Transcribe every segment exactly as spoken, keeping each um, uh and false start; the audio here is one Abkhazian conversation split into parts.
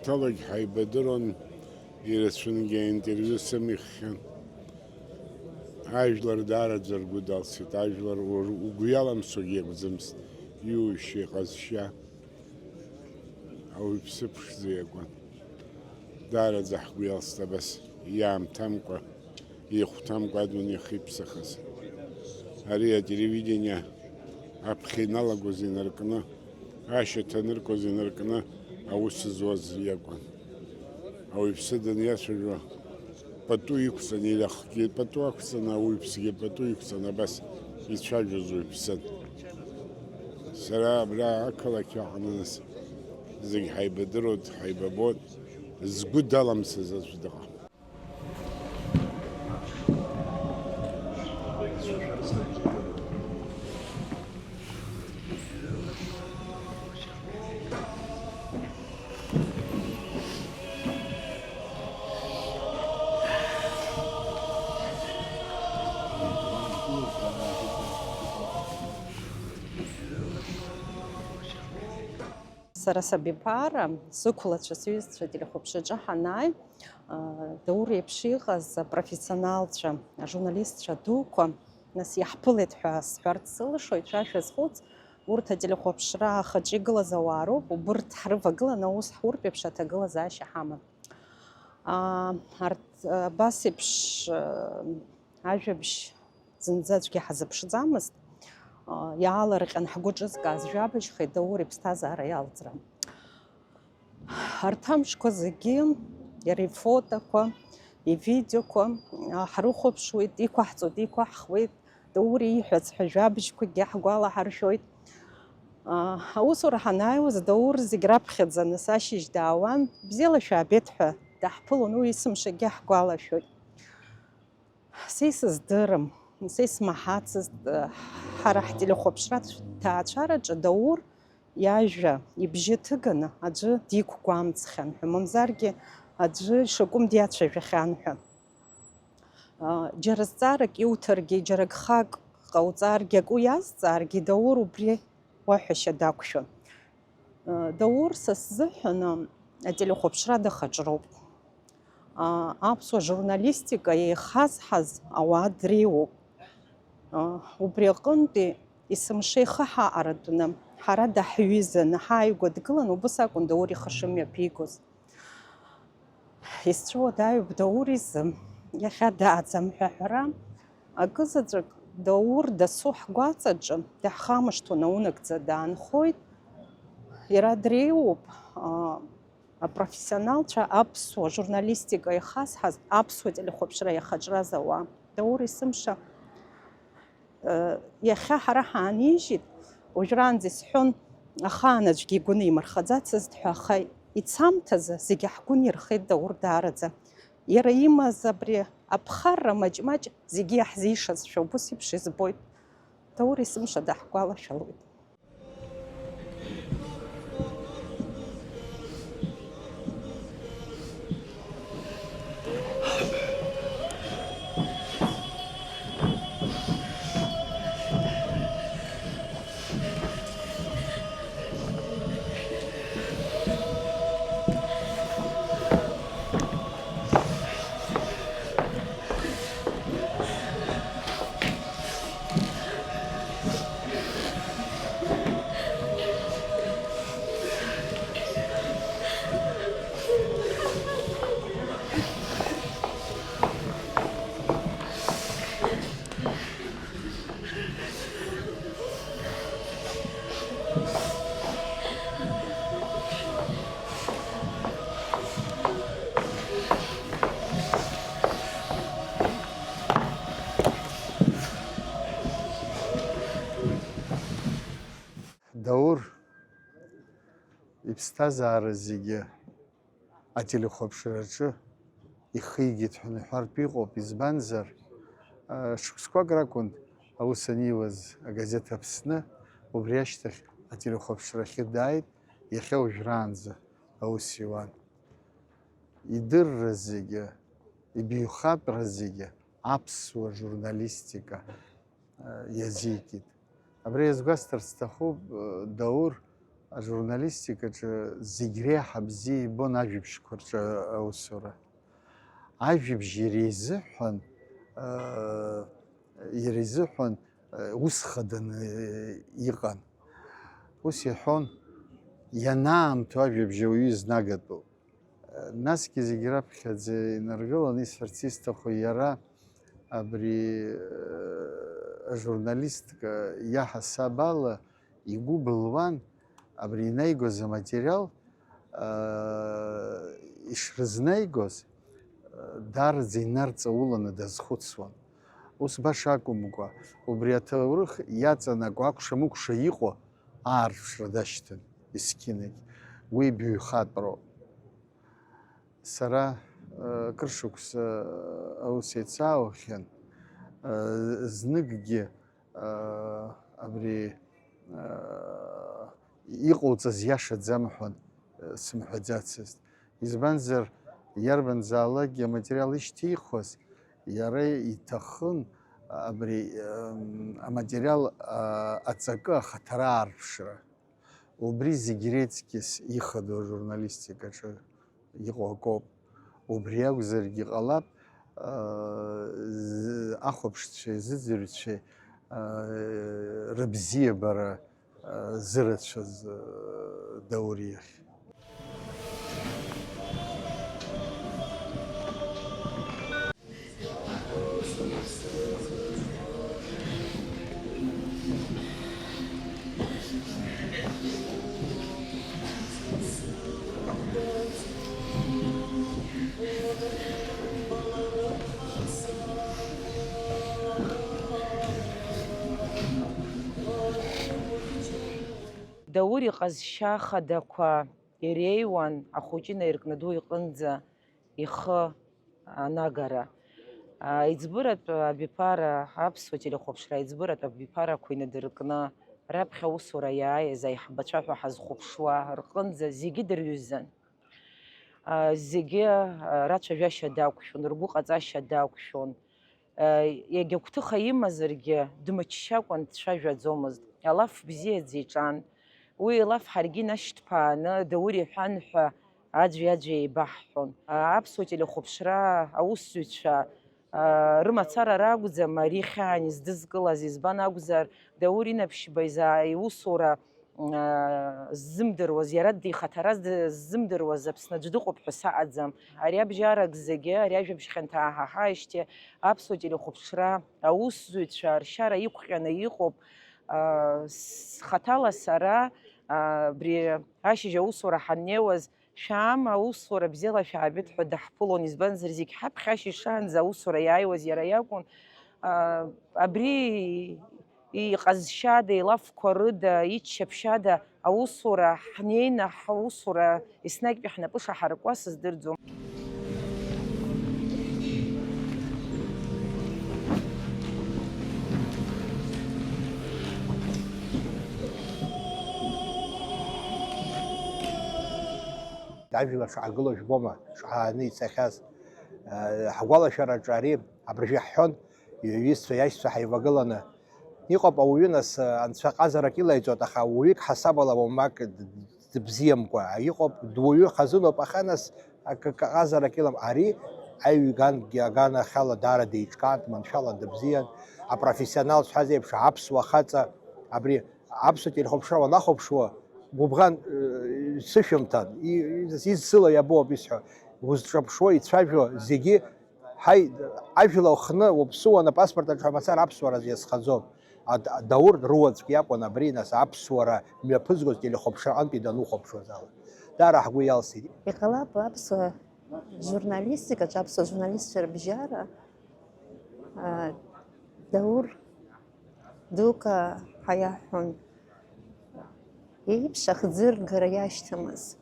Ҭалагь ҳаибадыруан, ирацәангьы аинтервиу сымиххьан. Ажәлар даараӡа ргәы далсит, ажәлар ур-, угәы иаламсогьы акәӡамызт, иушьа, иҟазшьа, ауаҩԥсы ԥшӡа иакәын. Даараӡа ҳгәы иалст абас, иаамҭамкәа, ихәҭамкәа адунеи ахьиԥсахаз. Ари ателевидение аԥхьа иналагоз инаркны, ашьаҭа аныркуаз инаркны аус зуаз иакәын. Ауаҩԥсы даниацәажәо, пату иқәҵаны, илахгьы пату ақәҵаны, ауаҩԥсгьы пату иқәҵаны абас ицәажәоз уаҩԥсын. Сара абра ақалақь аҟны зегь ҳаибадыруан, ҳаибабон, згәы даламсыз аӡә дыҟам. Сара сабиԥара, сықәлацәа, сҩызцәа ателехәаԥшраҿы ҳанааи, аа, Даур еиԥш иҟаз апрофессионалцәа, ажурналистцәа дуқәа, нас, иаҳԥылеит ҳәа сҳәарц сылшоит, шәа шәазхәыц, урҭ ателехәаԥшра ахаҿы игылаз ауаа роуп, убырҭ ҳрывагыланы аус ҳуртә еиԥш аҭагылазаашьа ҳаман. Аа, арҭ, абас еиԥш, аа, ажәабжь зынӡа аӡәгьы ҳазыԥшӡамызт, аа, иаалырҟьан ҳгәы ҿызкааз жәабжьхеит Даур иԥсҭазаара иалҵра. Арҭ амшқәа зегьы иара ифотоқәа, ивидеоқәа, аа, ҳрыхәаԥшуеит, иқәаҳҵоит, иқәаҳхуеит, Даур ииҳәац ҳәа жәабжьқәакгьы ҳгәалаҳаршәоит. Аа, аусура ҳанааиуаз, Даур зегь раԥхьаӡа нас ашьыжь даауан, бзиала шәаабеит ҳәа даҳԥылон, уи есымшагьы ҳгәалашәоит. Са исыздырам, са исмаҳацызт, ҳара ҳтелехәаԥшра ҭаацәараҿы Даур иажәа ибжьы ҭыганы аӡәы диқәгәамҵхьан ҳәа, мамзаргьы аӡәы ишакәым диацәажәахьан ҳәа. Џьара зҵаарак иуҭаргьы, џьара гхак ҟауҵаргьы, ак уиазҵааргьы, Даур убри уаҳәашьа дақәшәон. Даур са сзыҳәан ателехәаԥшра дахаҿроуп. Аԥсуа журналистика еихазҳаз ауаа дреиуоуп. Убри аҟынтәи есымша ихы ҳаҟаратәны, ҳара даҳҩызаны, ҳааигәа дгылан, убыс акәын Даур ихы шымҩаԥигоз. Исцәуадаҩуп Даур изы, иахьа дааӡам ҳәа аҳәара. Акызаҵәык Даур дасу ҳгәаҵаҿы даҳхамышҭуа наунагӡа даанхоит. Иара дреиуоуп, аа, апрофессионалцәа аԥсуа журналистика ихазҳаз аԥсуа телехәаԥшра иахаҿраз ауаа. Даур есымша, э, иахьа ҳара ҳаанижьит, уажәраанӡа исҳәон, ахаан аӡәгьы игәы нимырхаӡацызт ҳәа, аха ицамҭазы зегьы ҳгәы нирхеит Даур даараӡа. Иара имаз абри аԥхарра маҷ-маҷ зегьы иаҳзишазшәа убыс еиԥш избоит. Даур есымша даҳгәалашәалоит. Даур иԥсҭазаара зегьы ателехәаԥшраҿы ихигеит ҳәа иҳәартә иҟоуп, избанзар, а, шықәсқәак ракәын аус аниуаз агазеҭ Аԥсны, убри ашьҭахь ателехәаԥшрахьы дааит, иахьа уажәраанӡа аус иуан. Идырра зегьы, ибаҩхатәра зегьы аԥсуа журналистика, а, иазикит. Абри иазгәасҭарц сҭахуп, а, Даур Ажурналистикаҿы зегь реиҳа бзиа ибон ажәабжьқәа рҿы аусура. Ажәабжь иара изыҳәан, э, иара изыҳәан, э, ус хаданы, э, иҟан. Ус иҳәон, ианаамҭоу ажәабжь ауаҩы изнагатәуп. Насгьы зегь раԥхьаӡа инаргыланы исҳәарц исҭаху, иара абри, э, ажурналистка иаҳасаб ала игәы былуан абри инаигоз аматериал, э, ишрызнаигоз, э, даараӡа инарҵауланы дазхәыцуан. Ус баша акәымкәа, убри аҭоурых иаҵанакуа акәша-мыкәша иҟоу аарԥшра дашьҭан есқьынагь. Уи баҩхатәроуп. Сара, э, кыр шықәса, э, аус еицаухьан, э, зныкгьы, э, абри, э, иҟауҵаз иашаӡам ҳәа, э, сымҳәаӡацызт. Избанзар, иарбанзаалакгьы аматериал ишьҭихуаз, иара иҭахын абри, э, аматериал, э, аҵакы ахаҭара аарԥшра. Убри зегь реиҵкьыс ихадоу ажурналистикаҿы иҟоу акоуп. Убри акәзаргьы ҟалап, аа, з-, ахәаԥшцәеи зыӡырҩцәеи, аа, рыбзиабара, аа, зырацәаз, аа, Даур иахь. Даур иҟазшьа хадақәа иреиуан ахәыҷы наиркны аду иҟынӡа ихы анагара. Аиҵбыратә абиԥара, аԥсуа телехәаԥшра аиҵбыратә абиԥарақәа инадыркны, раԥхьа аусура иааиз аиҳабацәа ҳәа ҳазхәаԥшуа рҟынӡа зегьы дырҩызан. А, зегьы, а, рацәажәашьа дақәшәон, ргәыҟаҵашьа дақәшәон. Егьа гәҭыха имазаргьы, дмыччакәан дцәажәаӡомызт. Алаф бзиаӡа иҿан. Уи илаф ҳаргьы инашьҭԥааны, Даур иҳәан ҳәа аӡәи-аӡәи еибаҳҳәон. Аԥсуа телехәаԥшра аусзуҩцәа, а, рымацара ракәӡам ари хьаан издызкылаз, избан акәзар, Даур Инаԥшьба изаа иусура ззымдыруаз, иара дихаҭараз ззымдыруаз Аԥсны аӡә дыҟоуп ҳәа саҟаӡам. Ари абжьарак зегьы, ари ажәабжь хьанҭа ааҳаҳаижьҭеи аԥсуа телехәаԥшра аусзуҩцәа ршьара иқәҟьаны иҟоуп. Хаҭала сара абри ашьыжь аусура ҳаннеиуаз, шәаама, аусура бзиала шәаабеит ҳәа даҳԥылон, избанзар, зегь ҳаԥхьа ашьыжь шаанӡа аусура иааиуаз иара иакәын. Абри иҟазшьада, илафқәа рыда, иччаԥшьада аусура ҳнеины, ҳусура еснагьтәи ҳнапы шаҳаракуа сыздырӡом. Ажәлар шаагылоу жәбома, шааны ицахьаз. Ҳгәалашәараҿы ари абыржәы иаҳҳәон, иҩызцәа, иашьцәа ҳаивагыланы. Иҟоуп ауаҩы, нас, анцәа ҟазарак илаиҵоит, аха уаҩык ҳасабала уамак д-, д-, дыбзиамкәа. Иҟоуп, дуаҩы хазыноуп, аха, нас, акы, акы ҟазарак илам. Ари аҩгангьы аганахьала даара деиҿкаан, дманшәалан, дыбзиан. Апрофессионал зҳәаз еиԥш, аԥсуа хаҵа, абри аԥсуа телехәаԥшра уанахәаԥшуа, гәыбӷан, э, сышәымҭан, и-, и-, изцыло иабоуп исҳәо, узҿаԥшуа, ицәажәо зегьы, ҳаи, ажәла ухны уаԥсыуан, апаспорт аҿы ҳәа мацара аԥсуара иазхаӡом. Ад-, Даур руаӡәк иакәын абри, нас, аԥсуара мҩаԥызгоз телехәаԥшраҟынтәи данухәаԥшуаз ала. Даара ҳгәы иалсит. Иҟалап аԥсуа журналистикаҿы, аԥсуа журналистцәа рыбжьара, а, Даур дука ҳәа иаҳҳәон. Еиԥш ахӡыргара иашьҭамыз.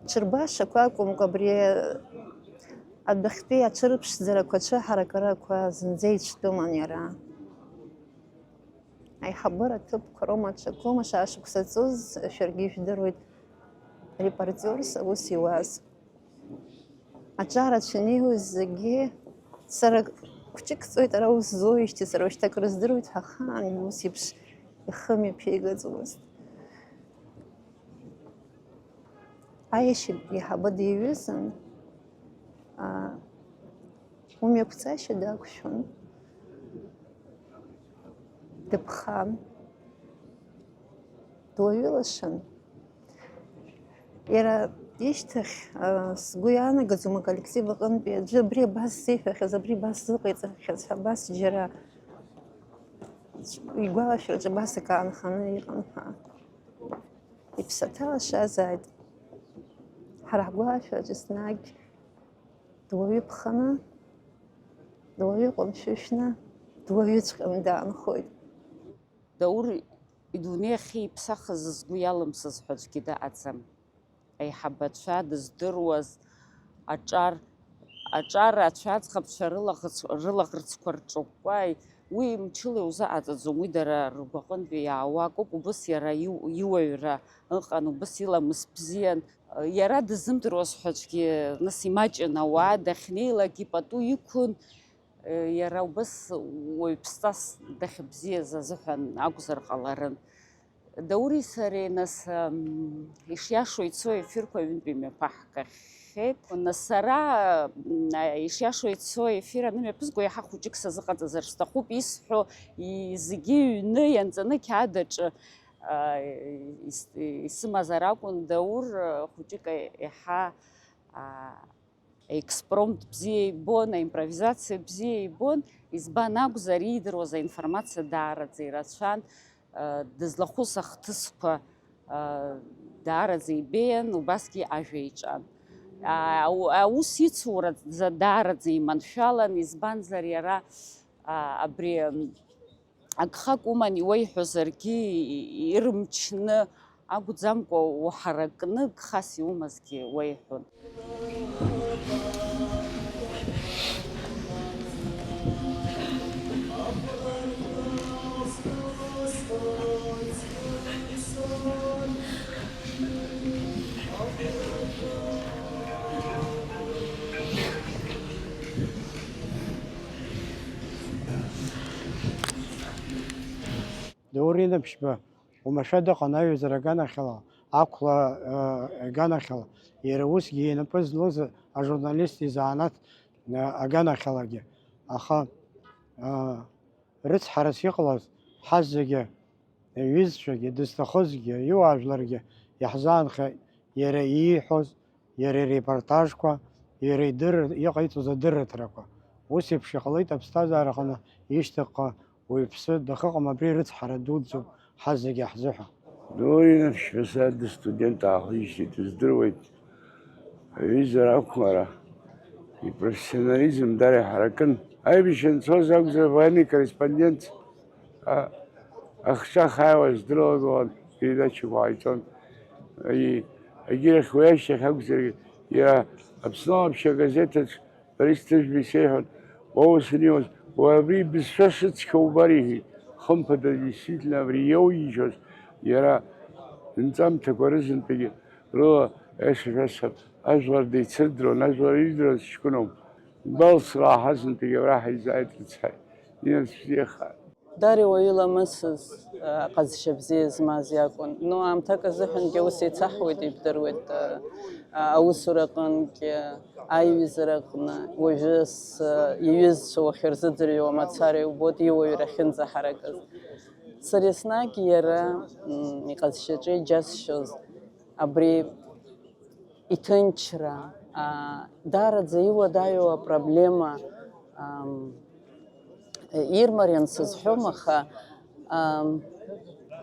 Ҽырбашақәа акәымкәа, абри адәахьтәи аҽырԥшӡарақәа, ацәыҳаракырақәа зынӡа ицәтәыман иара. Аиҳабыра ҭыԥқәа роума, ҽакоума, шәара шықәса ҵуаз шәаргьы ижәдыруеит, репортерс аус иуаз. Аҿарацәа инеиуаз зегьы, сара хәҷык ҵуеит ара ус зуеижьҭеи, сара уажәшьҭа акрыздыруеит ҳәа ахаангьы ус еиԥш ихы мҩаԥигаӡомызт. Аиашьа еиҳабы диҩызан, аа, умҩақәҵашьа дақәшәон, дыԥхан, дуаҩы лашан. Иара ишьҭахь, аа, сгәы иаанагаӡом аколлектив аҟынтәи аӡәы абри абас сзеиҳәахьаз, абри абас сзыҟаиҵахьаз ҳәа, абас џьара игәалашәараҿы абас акы аанханы иҟан ҳәа. Иԥсаҭа лашазааит. Ҳара ҳгәалашәараҿы еснагь дуаҩы ԥханы, дуаҩы ҟәымшәышәны, дуаҩыҵәҟьаны даанхоит. Даур идунеи ахьиԥсахыз згәы иалымсыз ҳәа аӡәгьы дыҟаӡам. Аиҳабацәа дыздыруаз аҿар, аҿар ацәа аӡӷабцәа рылаӷырӡ-, рылаӷырӡқәа рҿыкәкәа, уи мчыла иузыҟаҵаӡом, уи дара ргәаҟынтәи иаауа акоуп, убыс иара иу-, иуаҩра ыҟан, убыс иламыс бзиан. Иара дызымдыруаз ҳәа аӡәгьы, нас, имаҷын ауаа, дахьнеилак ипату иқәын, иара убыс уаҩԥсҵас дахьыбзиаз азыҳәан акәзар ҟаларын. Даури сареи, нас, ам, ишиашоу ицо ефирқәа ҩынтә имҩаԥаҳгахьеит. Нас сара, м, ишиашоу ицо ефир анымҩаԥызго, иаҳа хәыҷык сазыҟаҵазар сҭахуп, исҳәо и-, зегьы ҩны ианҵаны қьаад аҿы, а, ис-, исымазар акәын. Даур, а, хәыҷык иаҳа, а, аекспромт бзиа ибон, аимпровизациа бзиа ибон, избан акәзар, иидыруаз аинформациа даараӡа ирацәан, э, дызлахәыз ахҭысқәа, э, даараӡа ибеиан, убасгьы ажәа иҿан. А, ау-, аус ицура за-, даараӡа иманшәалан, избанзар иара, а, абри, м, агхак уман иуеиҳәозаргьы, ирмчны акәӡамкәа, уҳаракны гхас иумазгьы уеиҳәон. Даур Инаԥшьба уамашәа дыҟан аиҩызара аганахьала, ақәла, э, аганахьала, иара усгьы инапы злоз ажурналист изанааҭ, э, аганахьалагьы. Аха, э, рыцҳарас иҟалаз ҳазегьы, иҩызцәагьы, дызҭахызгьы, иуаажәларгьы иаҳзаанхеит иара ииҳәоз, иара ирепортажқәа, иара идырр-, иҟаиҵоз адырраҭарақәа. Ус еиԥш иҟалеит аԥсҭазаараҟны ишьҭахьҟа уаҩԥсы дахыҟам, абри рыцҳара дуӡӡоуп ҳазегьы ҳзыҳәа. Даур Инаԥшьба сара дыстудент аахижьҭеи дыздыруеит. Аҩызара ақәлара, ипрофессионализм дара иҳаракын. Аибашьра анцоз акәзар, военный корреспондент, а, ахҿа ахааиуаз дрылагылан, передачақәа ҟаиҵон. И-, егьирахь уи ашьҭахь акәзаргьы, иара Аԥсны алаԥшьа агазеҭаҿ Борис Ҭыжәба исеиҳәон, уа ус аниуаз, уара абри ибызшәа шыцқьоу убар, иҳәеит. Хымԥада, действительно, абри иоуижьоз, иара нҵамҭақәа рызынтәыгьы рыла, аиаша шәасҳәап, ажәлар деицырдыруан, ажәлар ирдыруаз ҷкәыноуп. Гәалсра ҳазынтәыгьы абра ҳаизааит, рыцҳаит. Инаԥшьба бзиахааит. Дара уаҩы ламысыз, ҟазшьа бзиа змаз иакәын. Ну, аамҭак азыҳәангьы ус еицаҳуеит, ибдыруеит, аусураҟынгьы, аиҩызараҟны, уажәы с-, иҩызцәа уахьырзыӡырҩуа мацара иубоит иуаҩра ахьынӡаҳаракыз. Сара еснагь иара, м, иҟазшьаҿы иџьасшьоз абри иҭынчра, аа, даараӡа иуадаҩу апроблема, ам, ирмариан сызҳәом, аха, ам,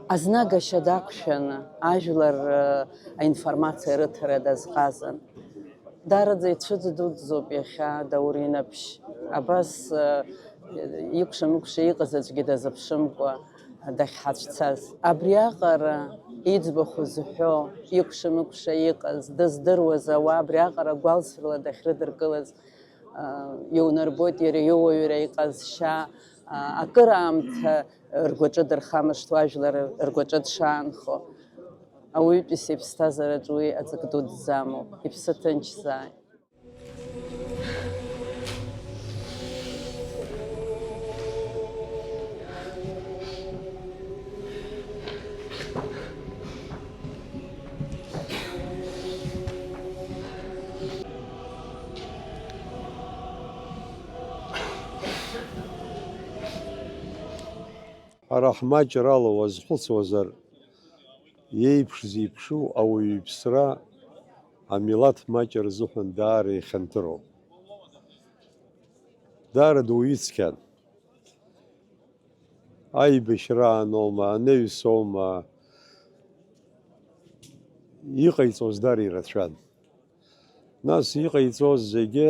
азнагашьа дақәшәаны ажәлар, э, аинформациа рыҭара дазҟазан. Даараӡа ицәыӡ дуӡӡоуп иахьа Даур Инаԥшь. Абас, э, икәша-мыкәша иҟаз аӡәгьы дазыԥшымкәа дахьҳацәцаз. Абриаҟара иӡбахә зҳәо, икәша-мыкәша иҟаз, дыздыруаз ауаа абриаҟара гәалсрала дахьрыдыркылаз, а, иунарбоит иара иуаҩра иҟазшьа, а, акыраамҭа ргәаҿы дырхамышҭуа, ажәлар ргәаҿы дшаанхо. Ауаҩытәыҩса иԥсҭазаараҿ уи аҵак дуӡӡамоуп, иԥсы ҭынчзааит. Ҳара ҳмаҷрала уазхәыцуазар, иеиԥш-зеиԥшу ауаҩы иԥсра амилаҭ маҷ рзыҳәан даара ихьанҭыроуп. Даара дуаҩы цқьан. Аибашьрааноума, анаҩсоума, иҟаиҵоз даара ирацәан. Нас иҟаиҵоз зегьы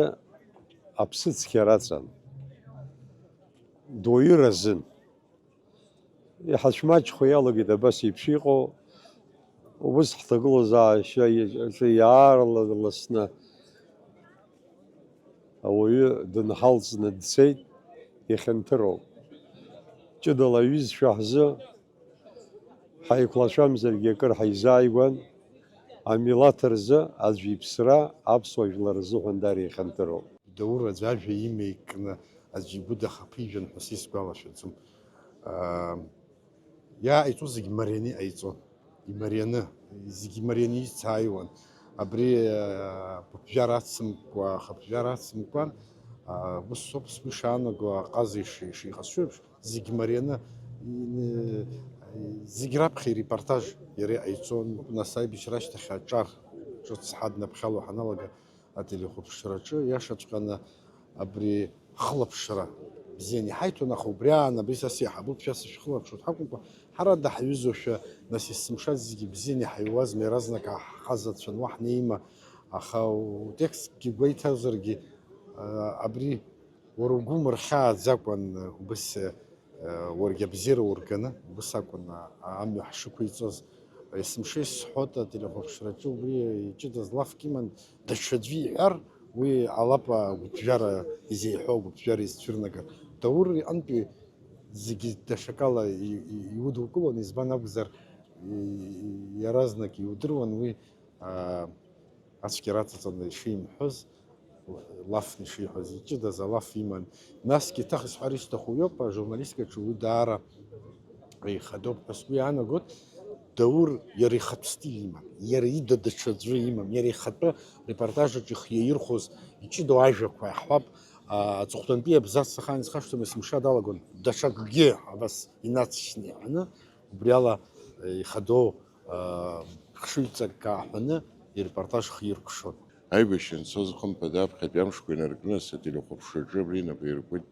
аԥсыцқьа раҵан, дуаҩы разын. Иҳацәмаҷхо иалагеит абас еиԥш иҟоу, убыс ҳҭагылазаашьа аҿы иаарласны ауаҩы дынҳалҵны дцеит, ихьанҭыроуп. Ҷыдала аҩызцәа ҳзы, ҳаиқәлацәамзаргьы акыр ҳаизааигәан, амилаҭ рзы аӡә иԥсра, аԥсуа жәлар рзыҳәан даара ихьанҭыроуп. Даур аӡә ажәа имеикны аӡә игәы дахаԥыжәан ҳәа са исгәалашәаӡом. Аа, иааҟаиҵо зегь марианы иҟаиҵон. Имарианы, зегь марианы ицааиуан. Абри, аа, гәыԥжәара ацымкәа, хыԥжәара ацымкәан, аа, ус ауп сгәы ишаанаго, аҟаза иши-, ишиҟазшьо еиԥш, зегь марианы, ин-, зегь раԥхьа ирепортаж иара иҟаиҵон. Нас аибашьра ашьҭахь аҿар ҿыц ҳаднаԥхьало ҳаналага, ателехәаԥшраҿы, иашаҵәҟьаны абри хылаԥшра бзианы иҳаиҭон, аха убри аан абри са сеиҳабуп, шәа сышәхылаԥшуеит ҳакәымкәа, ҳара даҳҩызоушәа, нас есымша зегьы бзианы иҳаиуазма, иаразнак ҳхазацәан уа ҳнеима, аха утекстгьы гәеиҭазаргьы, а, абри уара угәы умырхьааӡакәан, убыс, а, уаргьы абзиара урганы, убыс акәын, а, амҩа ҳшықәиҵоз. Есымша исҳәоит, ателехәаԥшраҿы убри иҷыдаз лафк иман, даҽаӡәы иҳәар, уи алап агәыԥжәара изеиҳәо, агәыԥжәара изцәырнагар. Даур иҟынтәи зегьы даҽакала и-, и-, иудукылон, избан акәзар, и-, и-, иаразнак иудыруан уи, аа, ацәгьара аҵаҵаны ишимҳәоз, лафны ишиҳәоз, иҷыдаз алаф иман. Насгьы иҭахыз ҳәа исҭаху иоуп, ажурналистикаҿы уи даара еихадоуп ҳәа сгәы иаанагоит. Даур иара ихатә стиль иман, иара ида даҽаӡәы имам, иара ихатәы репортажаҿ ихы иаирхәоз иҷыдоу ажәақәа иаҳҳәап, а, аҵыхәтәантәи абзац ахаан исхашҭуам, есымша далагон, даҽакгьы абас инацшьны иҳәаны, убри ала, э, ихадоу, а, хшыҩҵак ааҳәаны ирепортаж хиркәшон. Аибашьра анцоз, хымԥада, аԥхьатәи амшқәа инаркны ателехәаԥшраҿы абри инапы иркуеит.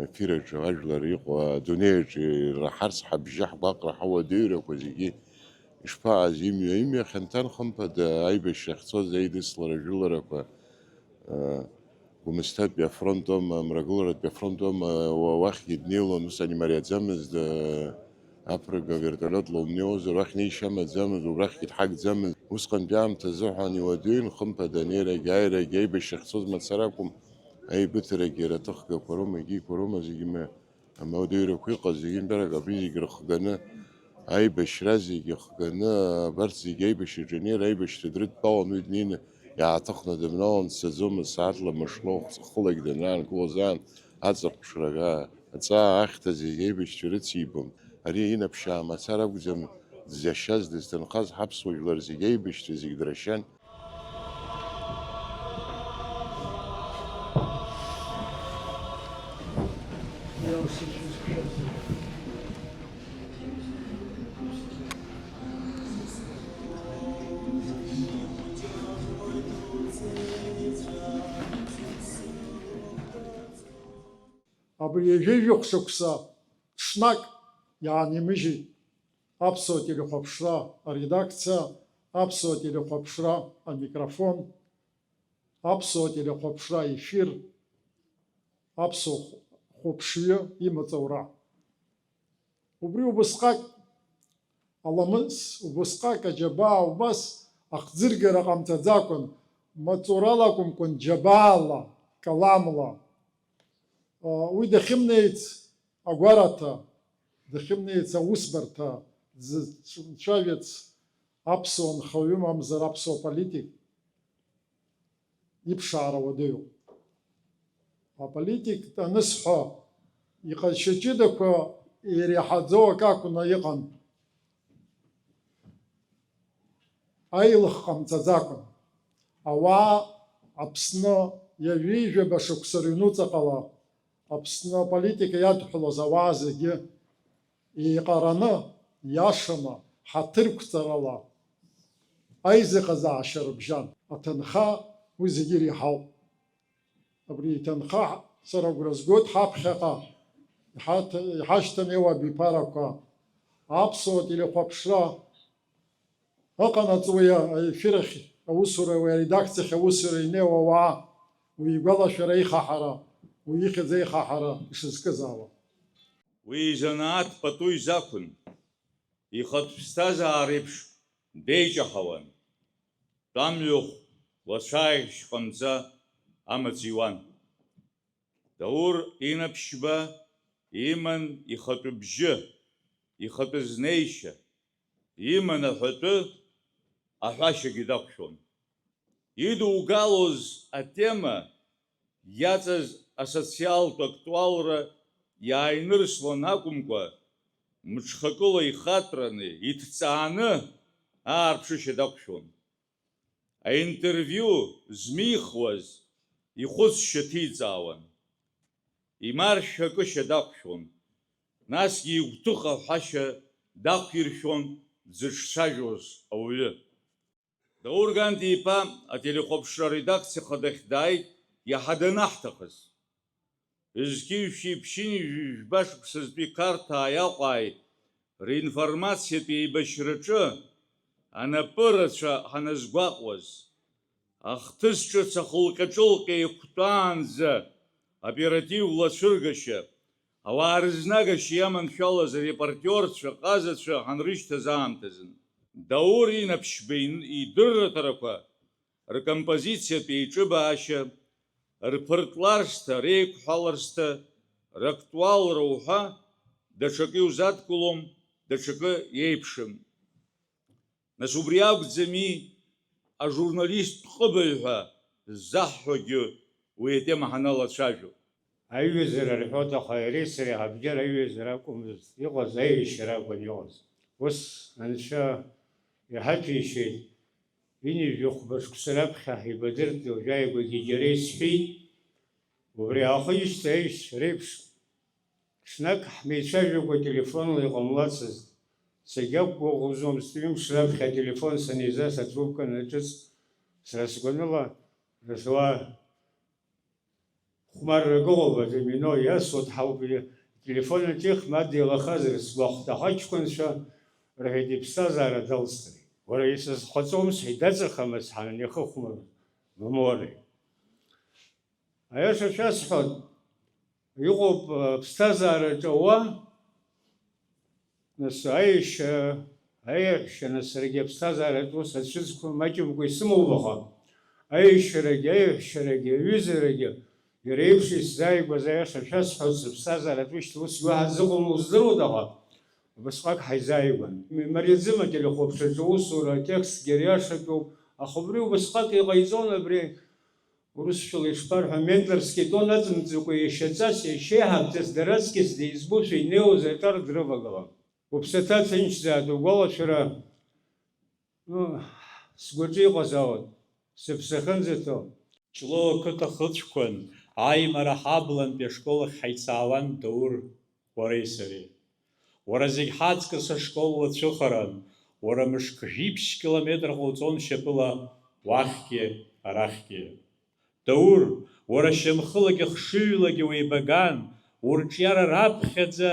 Ефир аҿы ажәлар иҟоу, адунеи аҿы ираҳарц ҳабжьы, ҳгәаҟра, ҳауадаҩрақәа зегьы ишԥаҟаз, имҩа, имҩа хьанҭан, хымԥада, аибашьра ахьцоз аидыслара жәыларақәа, Гәымсҭатәи афронт аума, Мрагыларатәи афронт аума, уа-, уахьгьы днеилон, усҟан имариаӡамызт, аԥырга вертолиотла умнеиуазар, уахь неишьа амаӡамызт, убрахьгьы дҳагӡамызт. Усҟантәи аамҭа азыҳәан иуадаҩын, хымԥада, анеирагь ааирагь аибашьра ахьцоз мацара акәым. Аибыҭарагьы иара аҭыхгақәа роума, егьиқәа роума, зегьы ма-, амаудеирақәа иҟаз зегьынтәарак абри зегь рыхганы, аибашьра зегь ихганы, абарҭ зегь аибашьраҿы анеира, аибашьра дрыдтәалан, уи днеины иааҭыхны дымналан дцаӡомызт, сааҭла, мышла, хылагь данаанкылоз аан, аҵыхәаԥшра ҳәа, аҵаа ахьҭа зегь аибашьцәа ирыцибон. Ари инаԥшьаа мацара акәӡам, дзашьаз, дызҭынхаз ҳаԥсуа жәлар зегь аибашьцәа зегь драшьан. Абри ҩажәижәохә шықәса ҽнак иаанимыжьит аԥсуа телехәаԥшра аредакциа, аԥсуа телехәаԥшра амикрофон, аԥсуа телехәаԥшра аефир, аԥсуа хәаԥшҩы имаҵура. Убри убысҟак аламыс, убысҟак аџьабаа убас ахӡыргара ҟамҵаӡакәан, маҵурала акәымкәан, џьабаала, каламла. Уи дахьымнеиц агәараҭа, дахьымнеиц аусбарҭа дзыцәажәац аԥсуа нхаҩы мамзар аԥсуа политик иԥшаара уадаҩуп. Аполитик анысҳәа, иҟазшьа ҷыдақәа иреиҳаӡоу акы акәны иҟан. Аилых ҟамҵаӡакәан. Ауаа Аԥсны ҩажәи жәаба шықәса рыҩнуҵаҟала Аԥсны аполитика иадҳәалоз ауаа зегьы еиҟараны, иашаны, ҳаҭырқәҵарала аизыҟазаашьа рыбжьан. Аҭынха уи зегьы иреиҳауп. Абри иҭынха, сара агәра згоит, ҳаԥхьаҟа иҳаҭ-, иҳашьҭанеиуа абиԥарақәа, аԥсуа телехәаԥшра ыҟанаҵ уи аефир ахь аусура, уи аредакциахь аусура инеиуа ауаа, уи игәалашәара, аихаҳара, уи ихьӡ аихаҳара ишызкыз ала. Уи изанааҭ пату изақәын, ихатә ԥсҭазаара еиԥш деиҷаҳауан, тәамҩахә лацәааихьшь ҟамҵа амаҵ иуан. Даур Инаԥшьба иман ихатәы бжьы, ихатәы знеишьа, иман аҳәатәы аҳәашьагьы дақәшәон. Идугалоз атема иаҵаз асоциалтә актуалра иааинырслон акәымкәа, мҽхакыла ихатраны, иҭҵааны аарԥшышьа дақәшәон. Аинтервиу змихуаз ихәыцшьа ҭиҵаауан. Имаршәа акышьа дақәшәон, насгьы игәҭыха ҳәашьа дақәиршәон дзыҿцәажәоз ауаҩы. Даур Ганди-иԥа ателехәаԥшра аредакциа хадахь дааит иаҳа данаҳҭахыз. Зқьи жәшәи ԥшьынҩажәи жәба шықәсазтәи Қарҭаа Аҟәааи ринформациатә еибашьраҿы анапы рацәа ҳаназгәаҟуаз, ахҭыс ҿыц ахылҟьа-ҿылҟьа еиқәтәаанӡа оперативла ацәыргашьа, ауаа рызнагашьа иаманшәалаз арепортерцәа, ҟазацәа ҳанрышьҭаз аамҭазын. Даур Инаԥшьба ин-, идырраҭарақәа, ркомпозициатә еиҿыбаашьа, рԥыртларшҭа, реиқәҳәаларшҭа, рактуалра уҳәа даҽакы иузадкылом, даҽакы иеиԥшым. Нас убри акәӡами ажурналисттә ҟыбаҩ ҳәа ззаҳҳәогьы уи атема ҳаналацәажәо? Аиҩызара рҳәоит, аха иареи сареи ҳабџьар аиҩызара акәмызт иҟаз, аиашьара акәын иҟаз. Ус Анцәа иҳаҭәеишьеит, ҩынҩажәи хәба шықәса раԥхьа ҳаибадырт, уажәааигәагьы џьара исҳәеит. Убри аахижьҭеи аишьцәа реиԥш, ҽнак ҳмеицәажәакәа телефонла иҟамлацызт. Сагьақәгәыӷӡомызт, ҩымш раԥхьа ателефон санизас атрубка анаҿыҵ, сара сгәаныла, рызуа хәмаррак ыҟоуп, адомино иасуа дҳауп, ителефон аҿы ихмадеилахазар сгәахәт, аха аҷкәынцәа рҳәеит, иԥсҭазаара далҵхьеит. Уара исызхәаҵом, сҳәеит, даҵахама сҳәан, ихыхәмаруан, мамоуи. Аиаша шәасҳәоит, иҟоуп, аԥсҭазаара ҿауа, нас аиашьа, аиаҳәшьа, нас саргьы аԥсҭазаараҿ ус ацәыӡқәа маҷымкәа исымоуп, аха аиашьарагьы, аиаҳәшьарагьы, аҩызарагьы, иара иеиԥш исзааигәаз, аиаша шәасҳәоит, сыԥсҭазаараҿ ушьҭа ус иуаҳа зыҟоума уздыруада, аха убасҟак ҳаизааигәан. Имариаӡым ателехәаԥшраҿы аусура, атекстгьы ариашатәуп, аха убри убасҟак иҟаиҵон абри. Урысшәала ишԥарҳәа, Мендлерски тон аҵымҵыкәа иашьаҵас, иашьеиҳабҵас дара аҵкьыс деизбошәа инеиуаз аҿар дрывагылан. Уԥсаҭа ҭынчзааит, угәалашәара, ну, сгәаҿы иҟазаауан, сыԥсы ахьынӡаҭоу. Ҷлоу ақыҭа хыцәқәан, аимара ҳаблантәи ашкол ахь ҳаицаауан Даур, уареи сареи. Уара зегь ҳаҵкыс ашкол уацәыхаран, уара мышк жәиԥшь километр ҟауҵон шьапыла уахьгьы, арахьгьы. Даур, уара шьамхылагьы хшыҩлагьы уеибаган, урҿиара раԥхьаӡа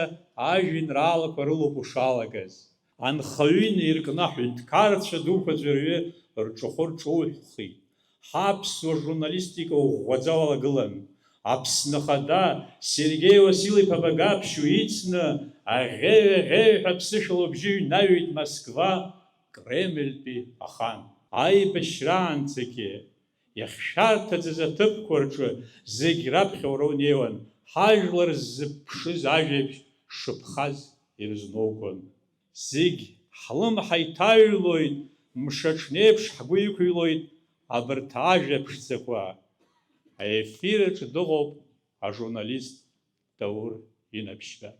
ажәеинраалақәа рылоуп ушалагаз. Анхаҩы инеиркны аҳәынҭқарцәа дуқәа аӡәырҩы рҿахәы рҿоуҳәхит. Ҳаԥсуа журналистика ӷәӷәаӡа уалагылан. Аԥсны Ахада Сергеи Уасил-иԥа Багаԥшь уицны аӷьеҩ-аӷьеҩҳәа аԥсышәала убжьы ҩнаҩит Москва Кремльтәи ахан. Аибашьраанӡагьы иахьшәарҭаӡаз аҭыԥқәа рҿы зегь раԥхьа уара унеиуан, ҳажәлар ззыԥшыз ажәабжь шыԥхаз ирызнукуан. Зегь ҳлымҳа иҭаҩлоит, мшаҽнеиԥш ҳгәы иқәыҩлоит абарҭ ажәа ԥшӡақәа. Аефир аҿы дыҟоуп ажурналист Даур Инаԥшьба.